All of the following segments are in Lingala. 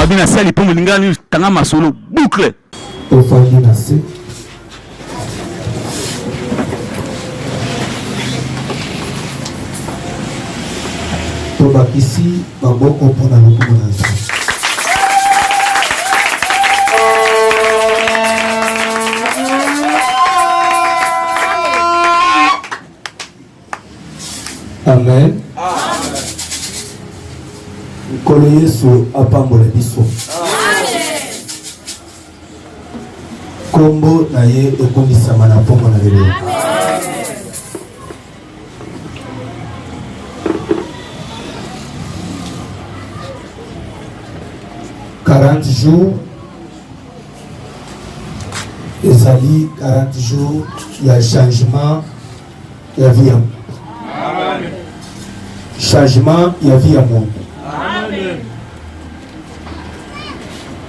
Babi na sali mpo molingani tanga masolo boucle. Tofandi na se. Tobakisi maboko mpo na lokumu na Nzambe. Amen. Nkolo Yesu apambola biso. Kombo na ye ekumisama na mpongo na lelo. 40 jours ezali 40 jours ya changement ya vie ya changement ya vie ya moto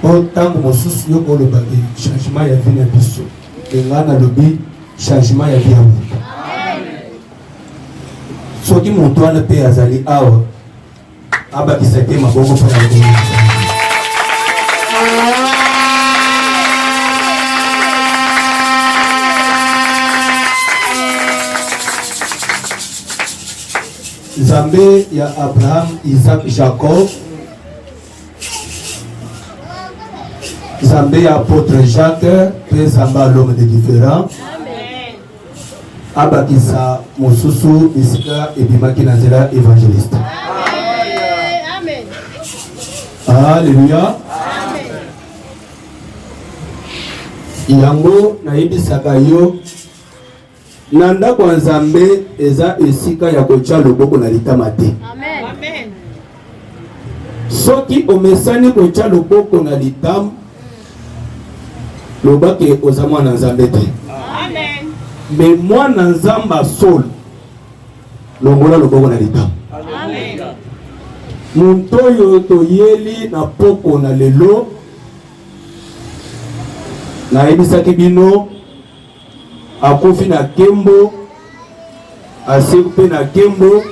mpo ntango mosusu yo kolobaki changement ya vie na biso e ngai nalobi changement ya vie ya moto soki moto wana mpe azali awa abakisa te maboko mpo na Nzambe ya Abraham, Isaac, Jacob, Nzambe ya apôtre Jacques mpe Nzambe ya l'homme de différent abakisa mosusu bisika ebimaki na nzela ya evangeliste. Alléluia. Yango nayebisaka yo na ndako ya Nzambe eza esika ya kotya loboko na litama te. Soki omesani kotya loboko na litama, loba ke oza mwana Nzambe te. Me mwana Nzambe asolo, longola loboko na litama. Moto oyo toyeli na poko na lelo, nayebisaki bino akufi na kembo, asekwi mpe na kembo,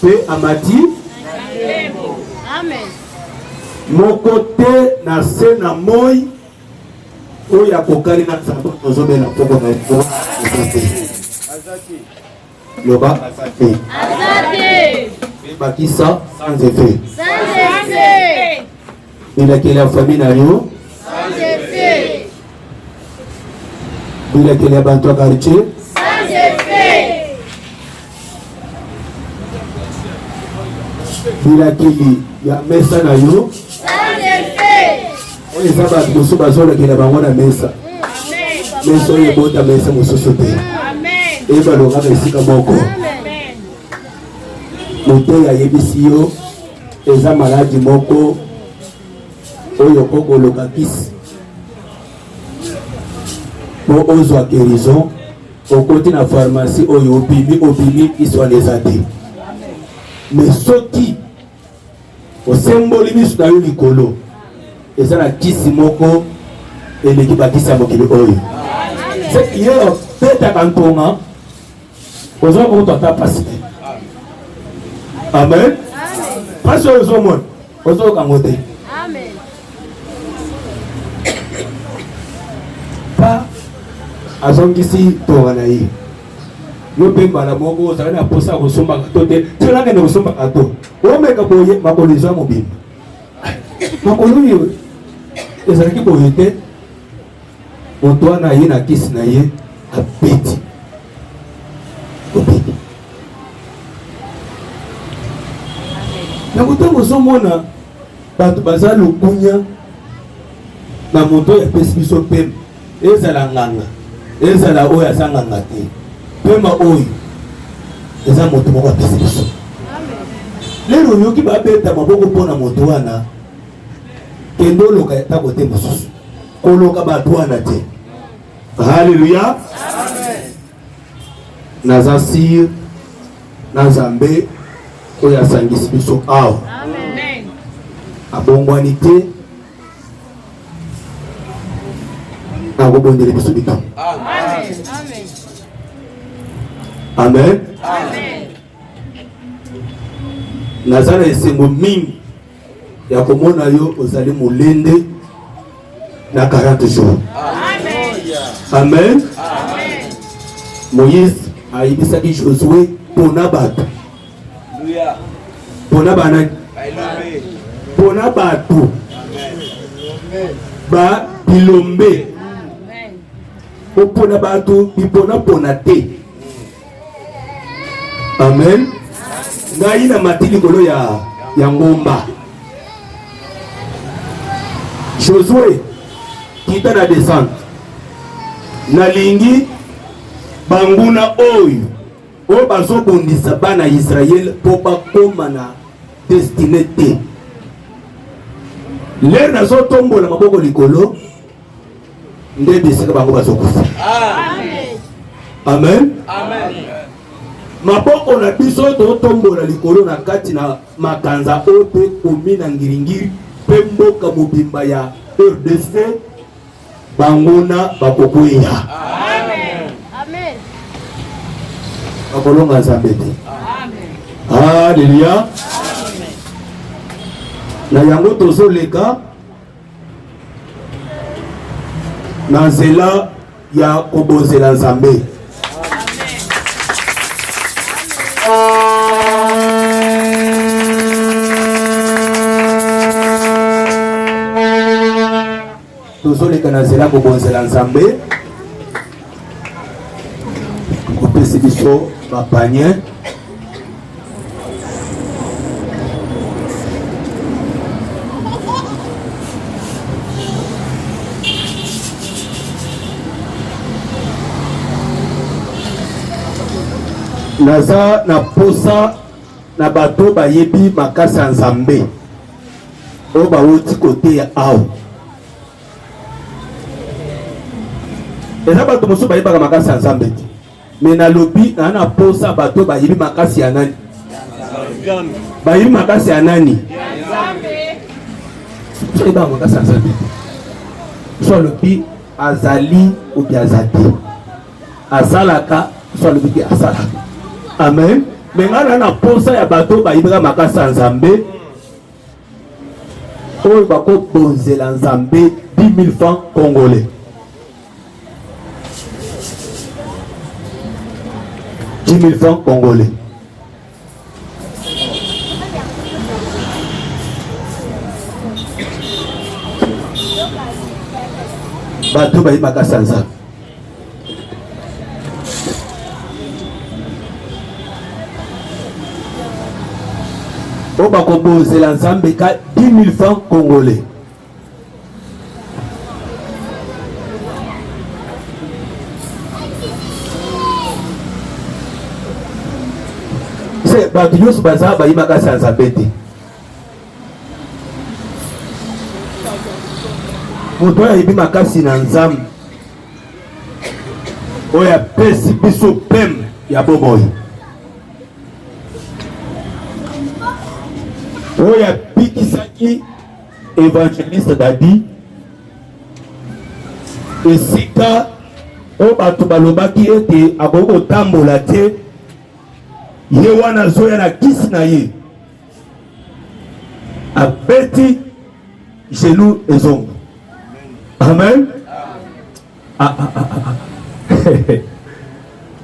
mpe amati moko te na se na moi oyo akokani na Nzambe tozobela poko na ye loba aza te bakisa sans effet bilakeli ya famille na yo bilakeli ya bato ya quartier bilakeli ya mesa na yo oyo eza bato mosusu bazolakela bango na mesa mesa oyo ebota mesa mosusu te ebalongaka esika moko moteyi ayebisi yo eza maladi moko oyo okokoloka kisi mpo ozwa guérison okoti na pharmacie oyo obimi obimi kisi wana eza te me soki osemboli miso na yo likolo eza na kisi moko eleki bakisi ya mokili oyo ye obetaka ntonga oza kokuta ata mpasi te amen mpasi oyo ozomona ozoyoka yango te pa azongisi tonga na ye yo mpe mbala moko ozali na mposa ya kosomba gato te tika nakende kosomba gato omeka boye makolo ezwa mobimba makolo oyo ezalaki boye te moto wana aye na kisi na ye abeti obeti yango ntango ozomona bato baza lokunya na moto oyo apesi biso pema ezala nganga ezala oyo aza nganga te pema oyo eza moto moko apesi biso lelo oyoki babeta maboko mpo na moto wana kende oloka ata kote mosusu koloka bato wana te haleluya naza sire na nzambe oyo asangisi biso awa abongwani te akobondela biso likambo amen naza na esengo mingi. ya komona yo ozali molende na 40 jours. Amen, amen. Moïse ayebisaki Josue pona bato, pona banani, pona bato ba bilombe, opona bato biponapona te. Amen. Ngai na mati likolo ya, ya ngomba. Josue kita na descente. Nalingi banguna oyo oyo bazobundisa bana ya Israele mpo bakoma na destine te. Lere nazotombola maboko likolo nde bisika bango bazokufa. Amen. Maboko na biso totombola likolo na kati na makanza oyo mpe komi na ngiringiri mpe mboka mobimba ya RDC banguna bakokweya. Bakolonga Nzambe te. Aleluya. Na yango tozoleka na nzela ya kobonzela Nzambe. Tozoleka na nzela kobonzela Nzambe, kopesi biso bapanye. Naza na posa na bato bayebi makasi ya Nzambe oyo bawuti koteya awa. Eza bato mosusu bayebaka makasi ya Nzambe te, me nalobi na na posa bato bayebi makasi ya nani? Bayebi makasi ya nani? Bayebaka makasi ya Nzambe te. So alobi azali obi aza te, asalaka so alobi te asalaka. Amen. Me ngai na na posa ya bato bayebaka makasi ya Nzambe oyo bakobonzela Nzambe 10 000 francs congolais. 10 000 francs congolais. Bato bayebaka sanza. Oyo bakobonzela Nzambe ka 10 000 francs congolais. Se bato nyonso baza bayibaka sa Nzambe te. Moto oyo ayebi makasi na Nzambe, oyo apesi biso peme ya bomoi, oyo abikisaki Evangeliste Dadi, esika oyo bato balobaki ete akoki kotambola te, ye wana azoya na kisi na ye, abeti genou ezonga. Amen. Ah, ah, ah, ah.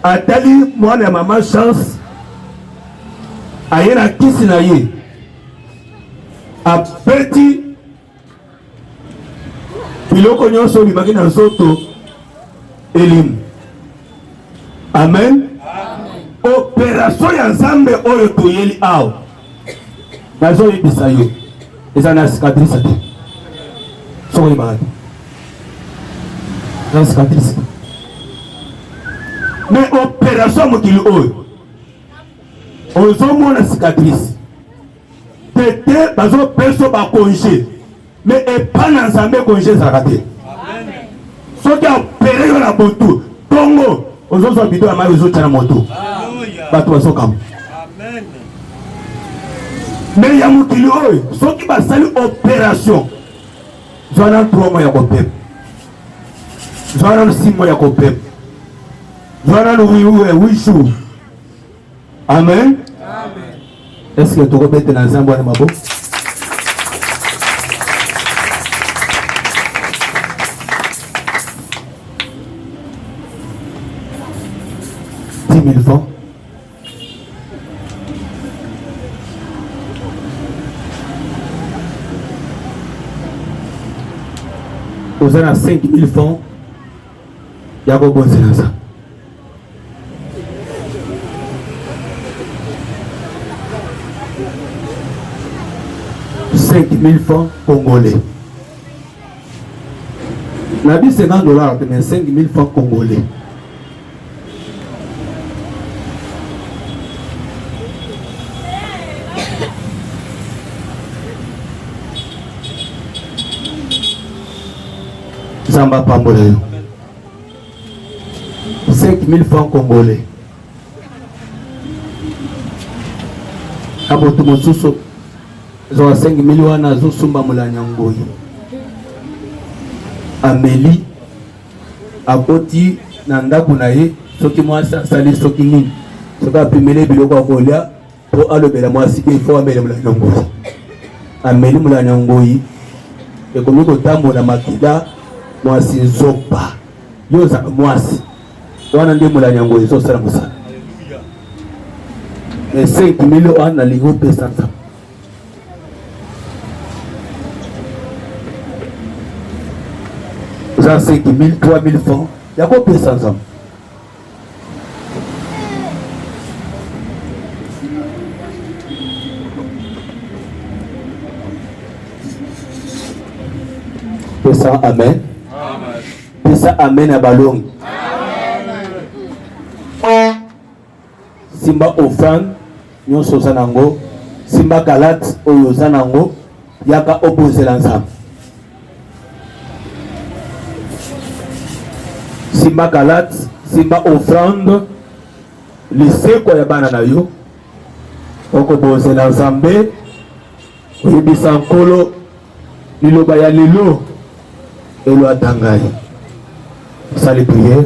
Atali mwana ya mama Chance aye na kisi na ye, abeti biloko nyonso ebimaki na nzoto elimu. Amen. Operation ya Nzambe oyo toyeli awa, nazoyebisa yo, eza na cicatrice te, soki oyebaka te, na cicatrice te. Mais operation ya mokili oyo ozomona cicatrice tete, bazopesa ba congé, mais epa na Nzambe congé ezalaka te. Soki apere yo na butu, tongo ozozwa bido ya mai, ozotya na moto, bato bazokama. Mais ya mokili oyo, soki basali opération, zwa na 3 mois ya kopema, zwa nanu 6 mois ya kopema, zwa nanu 8 jours. Amen. Est-ce que tokobetela Nzambe wana maboko? 10 000 francs. Oza na 5000 francs ya kobonzela Nzambe. 5000 francs congolais. Nabi 50 dollars mais 5000 francs congolais. Nzambe apambola yo. 5000 francs congolais. Na moto mosusu azwaka 5000 wana azosomba molanya ngoi ameli akoti na ndako na ye soki mwasi asali soki nini soki apimeli biloko ya kolia mpo alobela mwasi il faut amele molanya ngoi ameli molanya ngoi ekomi kotambola makila mwasi nzoba yo ozalaka mwasi wana nde molanya ngoi ezosala mosala mais 5000 wana nalingi opesa nzambe Oza 5000, 3000 francs ya kopesa Nzambe. Pesa amen. Pesa amen ya balongi. Simba offrande nyonso oza nango, simba kalate oyo oza nango, yaka obozela Nzambe. Simba kalate, simba offrande, lisekwa ya bana na yo, okobozela Nzambe, oyebisa Nkolo liloba ya lelo elwata ngai. Sali prière.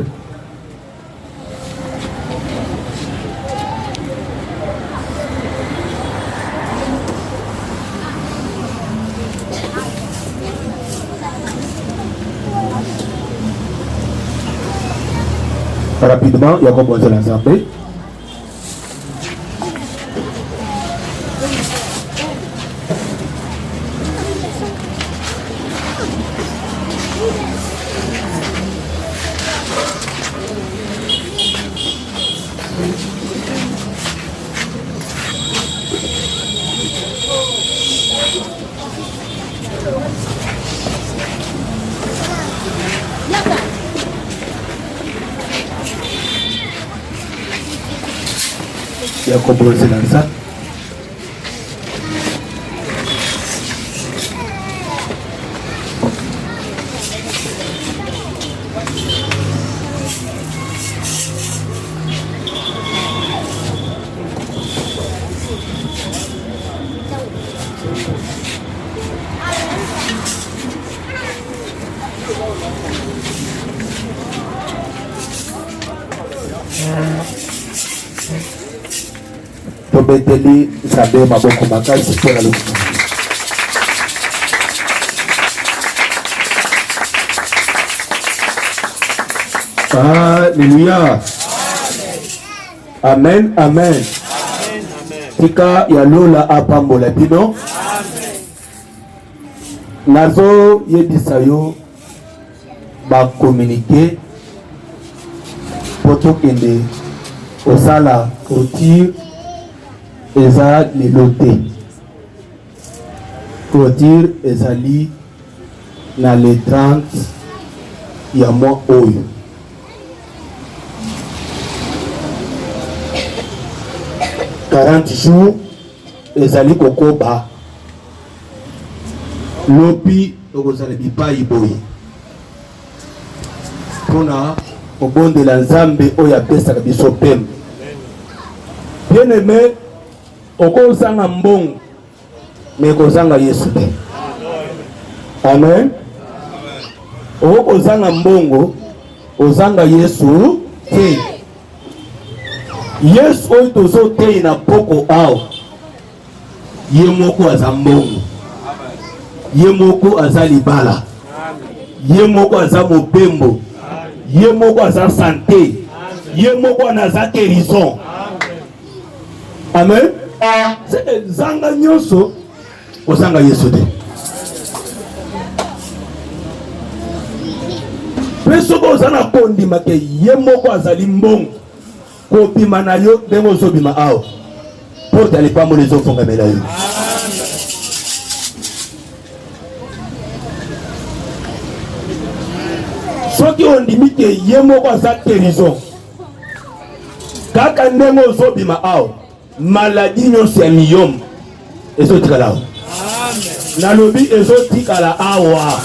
Rapidement ya kobonzela Nzambe. Ya kobonzela Nzambe. Tobeteli Nzambe maboko makasi mpo na lokumu. Alléluia. Amen, amen. Tika ya lola apambola bino. Nazo yebisa yo ba communiquer po tokende kosala clôture eza lelo te. Clôture ezali na le 30 ya mois oyo. 40 jours ezali kokoba lobi tokozala bipai boye mpona kobondela Nzambe oyo apesaka biso pema. Bien aimé, okozanga mbongo me kozanga Yesu te. Amen. Okozanga mbongo, ozanga Yesu te. Yesu oyo tozoteyi na poko awa, ye moko aza mbongo, ye moko aza libala, ye moko aza mobembo, ye moko aza sante. Ye moko wana aza guérison. Amen. Zanga nyonso ozanga Yesu te. Mpe soki oza na kondima ke ye moko azali mbongo, kobima na yo ndenge ozobima awa, porte ya lipamboli ezofongamela yo. Soki ondimi ke ye moko aza guérison, kaka ndenge ozobima awa, maladie nyonso ya miyombo ezotikala awa. Nalobi ezotikala awa,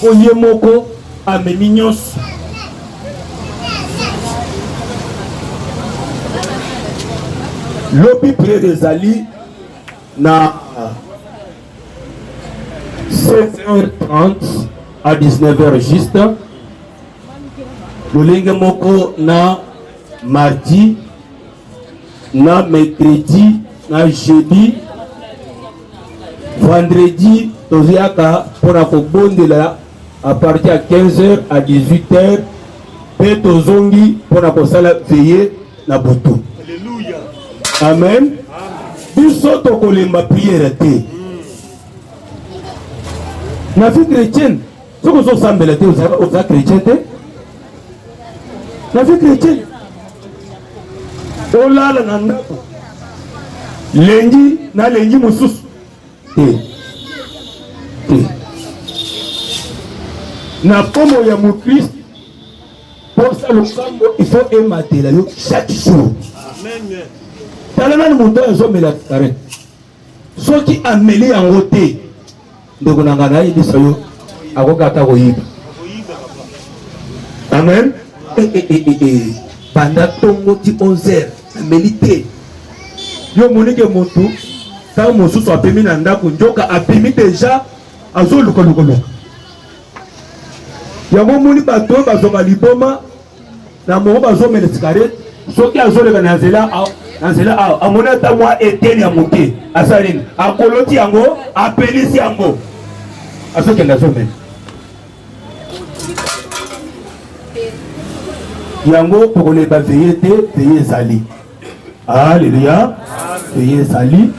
po ye moko amemi nyonso. Lobi priere ezali na 16h30 à 19h juste, lolenge moko na mardi, na mercredi, na jeudi, vendredi tozoyaka mpona kobondela à partir ya 15h à 18h, mpe tozongi mpona kosala veille na butu. Amen. Biso tokolemba priere te. Na vie chrétienne, soki ozosambela te, oza chrétien te. Na vie chrétienne, olala na ndako lengi na lengi mosusu te te. Na pomo ya mokristo, posa losambo il faut ematela yo chaque jour. Tala nani moto oyo azomela cigarette, soki ameli yango te, ndeko na ngai nayebisa yo, akoki ata koyiba. Amen. Eh, eh, eh, eh, eh. Banda ntongo ti 11h ameli te. Yo omonike motu ntango mosusu apemi na ndako, njoka apemi deja, azolukalukaluka yango. Omoni bato oyo bazwaka liboma na mongo, bazomela cigarette, soki azoleka na nzela, na nzela awa, amoni ata mwa eteni ya moke, asali nini? Akoloti yango, apelisi yango, azokende azomela yango. Tokoleba veye te, veye ezali. Alleluya, veye ezali.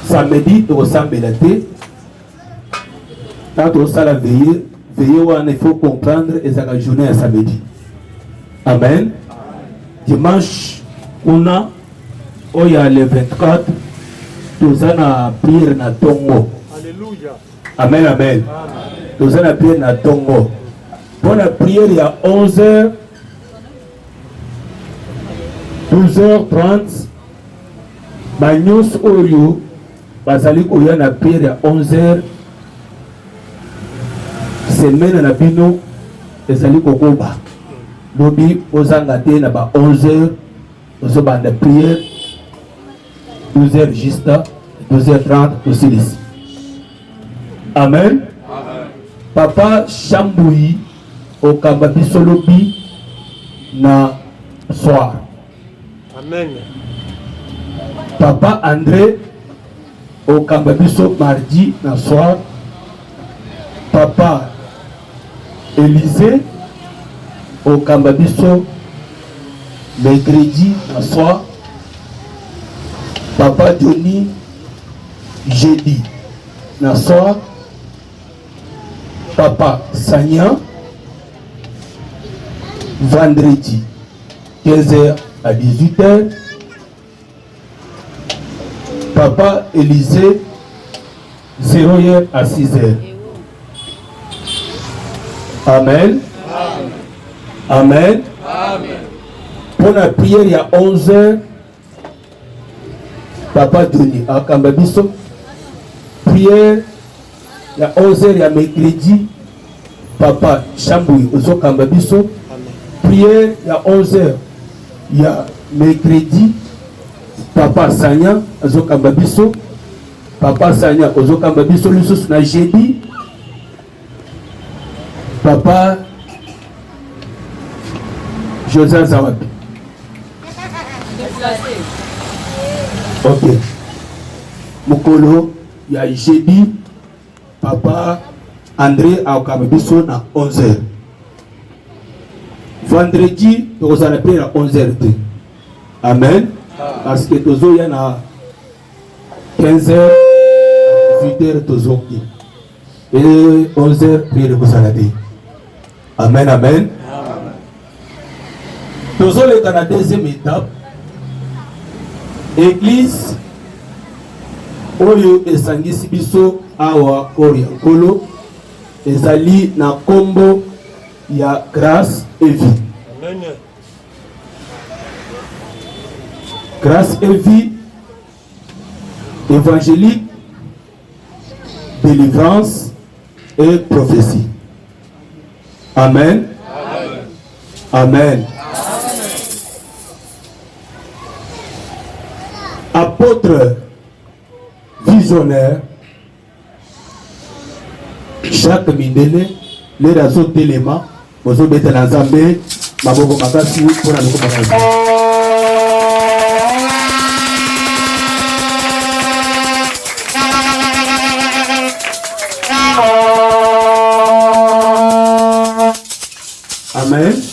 Samedi tokosambela te, ntango tokosala veye. Veye wana, il faut comprendre, ezalaka journée ya samedi. Amen. Dimanche kuna oyo ya le 24, toza na prière na ntongo. Amen, amen. Toza na prière na ntongo. Mpo na prière ya 11h, 12h30, banyonso oyo bazali koya na prière ya 11h, semaine na bino ezali kokoba. Lobi ozanga te na ba 11h, ozobanda prière 12h juste, 12h30 tosilisi. Amen. Papa Chambouyi okamba biso lobi na soir. Amen. Papa André okamba biso mardi na soir. Papa Élysée okamba biso mercredi na soir. Papa Johnny jeudi na soir. Papa Sanya vendredi 15h à 18h. Papa Élysée 0h à 6h. Amen. Amen. Pour la prière, il y a 11h. Papa Johnny akamba biso prière ya 11h ya mercredi. Papa Chambouy ozokamba biso prière ya 11h ya mercredi. Papa Sanya azokamba biso. Papa Sanya ozokamba biso lisusu na jeudi. Papa José aza wapi? Ok, mokolo ya jeudi, papa. André akokamba biso na 11 heures. Vendredi tokozala mpe na 11 heures te. Amen. Parce que tozoya na 15 heures 18 heures tozongi. Et 11 heures prière ekozala te. Amen, amen. Tozoleka na deuxième étape. Église oyo esangisi biso awa kor ya Nkolo ezali na kombo ya Grâce et Vie. Amen. Grâce et Vie évangélique délivrance et prophétie. Amen. Amen. Amen. Apôtre visionnaire Jacques Mindele lere azotelema bozobetela Nzambe maboko makasi mpo na lokumu na ye. Amen.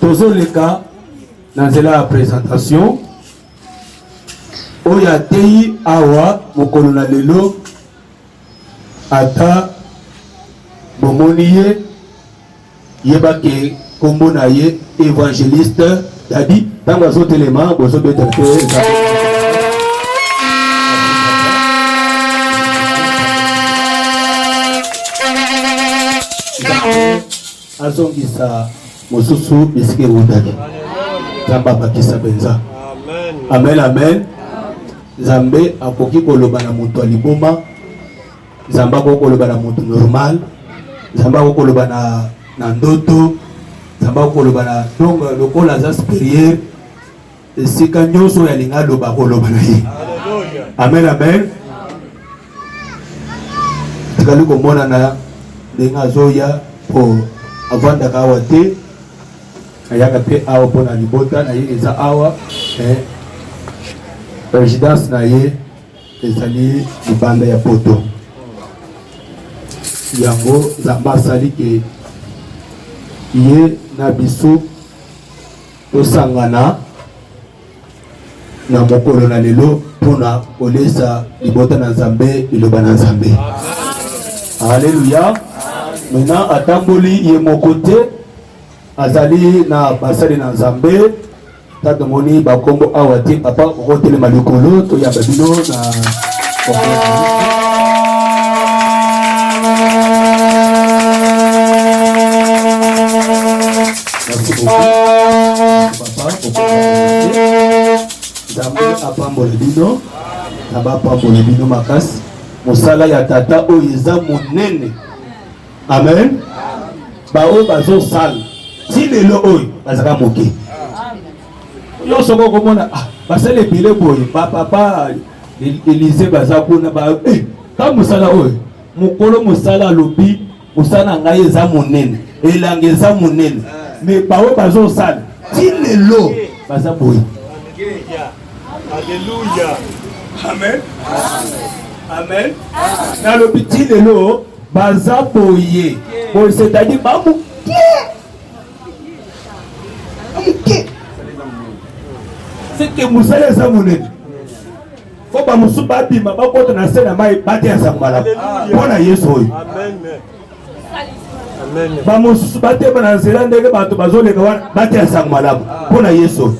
Tozoleka na nzela ya présentation oyo ateyi awa mokolo na lelo ata bomoni ye yeba ke nkombo na ye evangeliste dadi ntango azotelema bozobeta mpe azongisa mosusu bisika ewutaki nzambe abakisa mpenza amen amen nzambe akoki koloba na moto ya liboma Nzambe akoki koloba na moto normal, Nzambe akoki koloba na, na ndoto, Nzambe akoki koloba na donc lokola aza supérieur esika nyonso oyo alingi aloba akoloba na ye. Amen, amen. Tikali komonana ndenge azoya mpo avandaka awa te, ayaka mpe awa mpo na libota na ye eza awa eh, résidence na ye ezali libanda ya poto yango nzambe asali ke ye na biso tosangana na mokolo na lelo mpona kolesa libota na nzambe liloba na nzambe aleluya maintenant atamboli ye moko te azali na basali na nzambe Ta tomoni ba kombo awa te papa okotelema likolo toyamba bino na Merci beaucoup. Papa, Nzambe apambola bino, Nzambe apambola bino makasi. Mosala ya tata oyo eza monene. Amen. Baoyo bazosala ti lelo oyo bazalaka moke. Yo soko okomona ah, basala ebele boye bapapa Elise baza kuna ba eh, ka mosala oyo mokolo mosala alobi mosala na ngai eza monene elanga eza monene me baoyo bazosala ti lelo baza boye. Alléluia. Amen. Amen. Nalobi ti lelo baza boye boye c'est-à-dire ba moke moke seke mosala eza monene fo bamosusu babima bakota na se na mai bateya sango malamu mpo na yesu oyo bamosusu batema na nzela ndenge bato bazoleka wana bateya sango malamu mpo na yesu oyo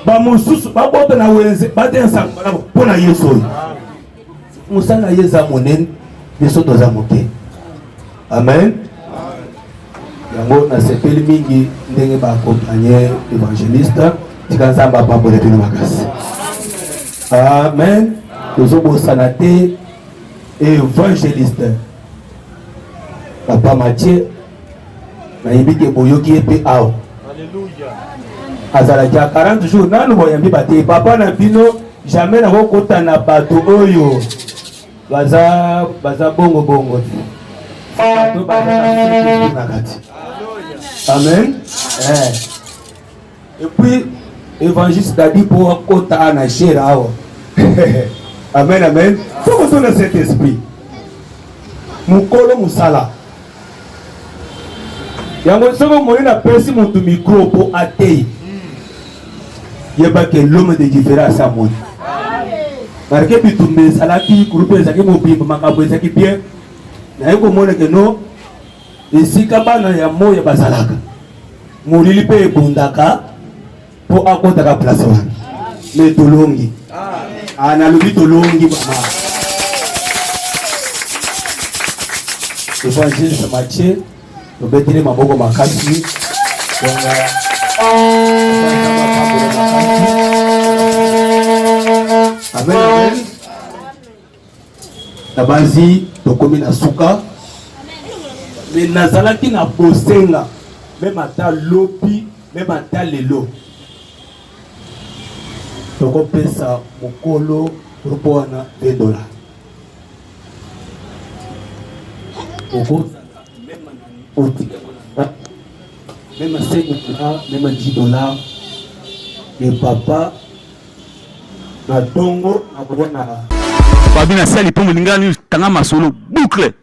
bamosusu babota na wenze bateya sango malamu mpo na yesu oyo mosala na ye eza monene biso toza moke amen yango nasepeli mingi ndenge baakompagne évangéliste tika nzambe apambola bino makasi amen tozobosana te évangéliste papa mathieu nayebi ke boyoki ye mpe awa azalaki ya 40 jours nanu boyambi bate papa na bino jamais nakokota na bato oyo baza baza bongo bongo te bato baza na kati amen eh. et puis évangéliste dadi mpo akota na chere awa amen amen tokotona saint esprit. Mokolo mosala yango, soki omoni napesi motu micro mpo atei, yeba ke l'homme de différence amoni parce bitumba ezalaki, groupe ezalaki mobimba, makambo ezalaki bien. Naye komona ke no esika bana ya moya bazalaka, molili mpe ebundaka mpo akotaka place wana. Me tolongi. Ah, nalobi tolongi mama. Évangile Mathieu, tobeteli maboko makasi. Tonga amen, amen. Nabanzi tokomi na suka, me nazalaki na bosenga, meme ata lobi, meme ata lelo, tokopesa mokolo groupe wana 20 $. Okozala otika même 5 $, même 10 $, et papa na ntongo nakoya na Babi na sali mpo molingani tanga masolo boucle.